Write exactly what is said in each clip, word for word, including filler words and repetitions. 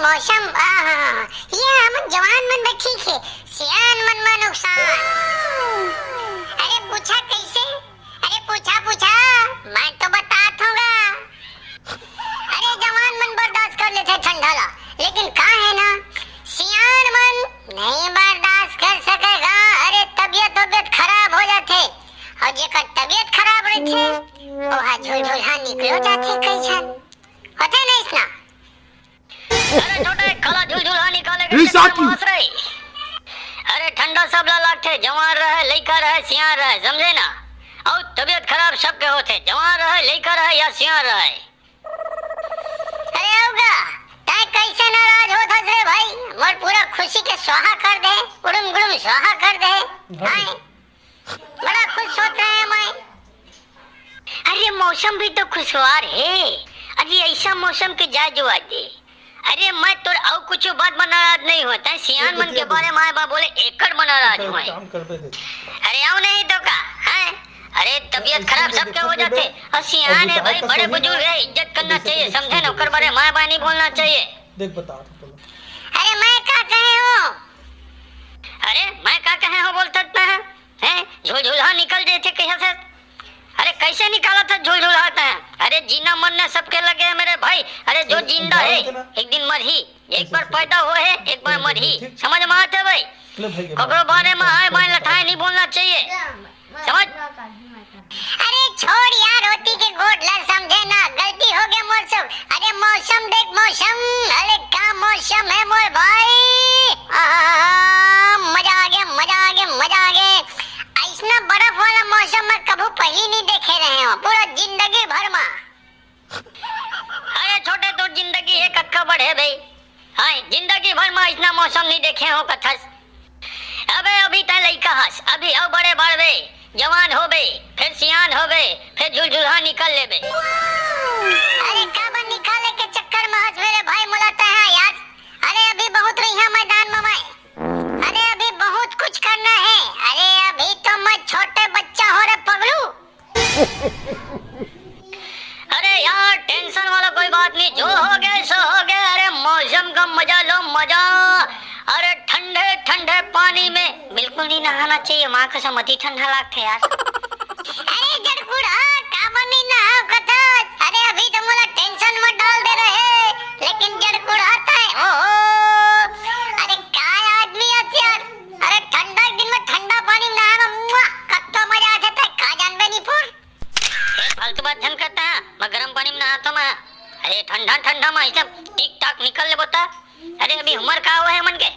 मौसम, आहा, ये हमन जवान मन बर ठीक हे, सियान मन बर नुकसान। अरे पूछा कैसे? अरे पूछा, पूछा, मैं तो बतात हूँ गा। अरे जवान मन बर्दाश्त कर लेथे ठंडा ला, लेकिन का हे ना, सियान मन नहीं बर्दाश्त कर सके गा। अरे तबियत, तबियत खराब हो जाथे, अउ जेकर तबियत खराब रहिथे, ओहा झुलझुलहा निकलो जाथे कइसन। होथे ना अइसना? अरे छोटे, काला झुलझुलहा निकाले के ए चक्कर साथी। में हंस रही। अरे ठंडा सब ला लागथे, जवान रहे, लइका रहे, सियान रहे, समझे ना? अउ तबियत खराब सबके होथे, जवान रहे, लइका रहे या सियान रहे। अरे अउ गा, तैं कैसे नाराज होत हस रे भाई? मोर पूरा खुशी के स्वाहा कर दे, उड़ुम गुड़ुम स्वाहा कर दे। भाई। हाय, बड़ा खुश होत रहें मैं। अरे मौसम भी तो खुशगवार हे। अरे ऐसा मौसम के जाय जुवाय दे। अरे मैं तोर अउ कुछु बात म नाराज नहीं हों, तैं सियान मन के बारे म आय बा बोले एकड़ म नाराज हों। अरे अउ नहीं तो का, हैं? अरे तबियत खराब सबके हो जाथे, अउ सियान हे भाई, बड़े बुजुर्ग हे, इज्जत करना चाहिए, समझे ना? ओकर बारे म आय बा नहीं बोलना चाहिए। देख बता तो। अरे मैं का कहे हों? अरे मैं का कहे हों बोलथस तैं? हैं? झुलझुलहा निकल जाथे कइसे? अरे कैसे निकालत हे झुलझुलहा तैं? अरे जीना मरना सबके लगे हे मेरे भाई। अरे जो जिंदा हे, एक दिन मरही। एक बार पैदा होय हे, एक बार मरही। समझ म आथे भाई? ककरो बारे म आय बाय लठाय नहीं बोलना चाहिए। समझ? अरे छोड़ यार, ओती के गोठ ला समझे ना, गलती हो गे मोर से। अरे मौसम देख मौसम, अरे का मौसम हे मोर भाई। आहा, मजा आ गे, मजा आ गे, मजा आ गे। अइसना बर्फ वाला मौसम मैं कभू पहिली नहीं देखे रहें हों, पूरा जिंदगी भर म। अरे छोटे, तोर जिंदगी हे कतका बड़े बे? हाय, जिंदगी भर म अइसना मौसम नहीं देखे हों कथस। अबे अभी तैं लइका हस, अभी अउ बड़े बाढ़बे, जवान होबे, फेर सियान होबे, फेर झुलझुलहा निकल लेबे। अरे काबर निकाले के चक्कर म हस मेरे भाई, मोला तैं हा यार। अरे अभी बहुत रहिहा मैदान म मैं। अरे अभी बहुत कुछ करना हे। अरे अभी तो मैं छोटे बच्चा हों रे पगलू। अरे यार, tension वाला कोई बात नहीं, जो हो गे सो हो गे। अरे मौसम का मजा लो, मजा। अरे ठंडे ठंडे पानी में बिल्कुल नहीं नहाना चाहिए, माँ कसम अति ठंडा लागथे यार। अरे जड़कुड़हा, काबर नहीं नहाव कथस? अरे अभी तो मोला tension में डाल दे रहे, लेकिन जड़कुड़हा तैं, ओहो, अरे काय आदमी हस यार। अरे ठंडा के दिन में ठंडा पानी में नहाना, मुआ, कतका मजा आथे, तैं का जानबे निपुर। ए, फालतू बात झन करता है, मैं गरम पानी में नहाथों मैं। अरे ठंडा ठंडा में ऐसा टिक टाक निकल ले बता। अरे अभी उम्र का हुआ है मन के?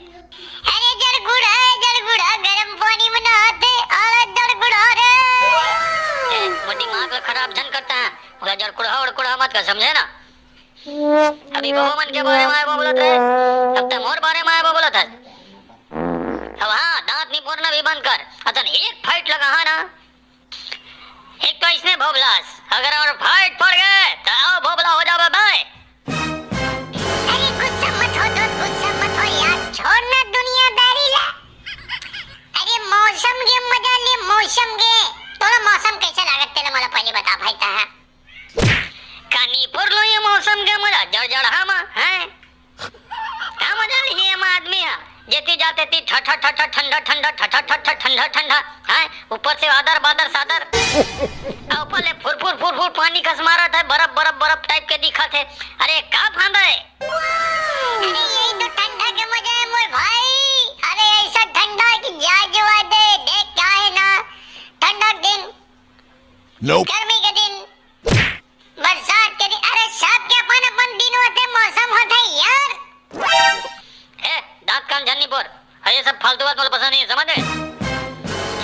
अरे जड़कुड़हा, जड़कुड़हा, गरम पानी में नहाथे, अरे जड़कुड़हा रे। ए, वो दिमाग ला खराब झन करता है, पूरा जड़कुड़हा वड़कुड़हा मत कर, समझे ना? अभी बहू मन के बारे में आय बा बोलत रहे, अब तैं मोर बारे में आय बा बोलत हस। अब हाँ, दांत निपोरना भी बंद कर, अतन एक फाइट लगा हाँ ना। एक तो इसने भोभलास, अगर और फाइट पड़ गए तो आओ भोभला हो जावे भाई। अरे गुस्सा मत हो दोस्त, गुस्सा मत हो यार, छोड़ ना दुनियादारी ला। अरे मौसम के मजा ले, मौसम के। तोला मौसम कैसे लागत तेला मोला पहले बता भाई तहा। कानी पुरलो ये मौसम के मजा जड़जड़हा मा, हैं? का मजा लिही एमा आदमी हा? जेती जा तेती ठठा ठठा ठंडा ठंडा ठठा ठठा ठंडा ठंडा, हैं? ऊपर से आदर बादर सादर। आ ऊपर ले फुरफुर फुरफुर पानी कस मारत है, बर्फ बर्फ बर्फ टाइप के दिखत है। अरे का फांदा है? अरे यही तो ठंडा के मजा है मोर भाई। अरे ऐसा ठंडा है कि जा जुआ दे, देख क्या है ना, ठंडा के दिन, गर्मी के दिन, बरसात के दिन, अरे सब के अपन अपन दिन होते, मौसम होते यार। ए, दांत कान झन निपोर। अरे सब फालतू बात मोला पसंद नहीं है, समझ गए?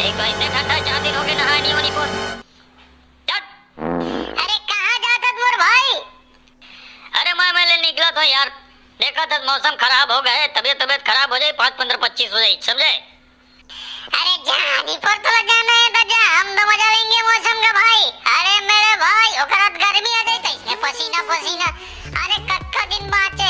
एक तो इतने ठंडा है, चार दिन हो गए नहाए नहीं हो निपोर। चल। अरे कहाँ जात हस मोर भाई? अरे मैं, मैं ले निकलत हों यार। देखत हस मौसम खराब हो गए, तबियत तबियत खराब हो जाए, पाँच पंद्रह पच्चीस हो जाए, समझे? अरे जा, निपोर तोला जाना है तो जा, हम तो मजा लेंगे मौसम का भाई। अरे मेरे भाई, ओकर बाद गर्मी आ जाए तो इसमें पसीना पसीना। अरे कतका दिन बाँचे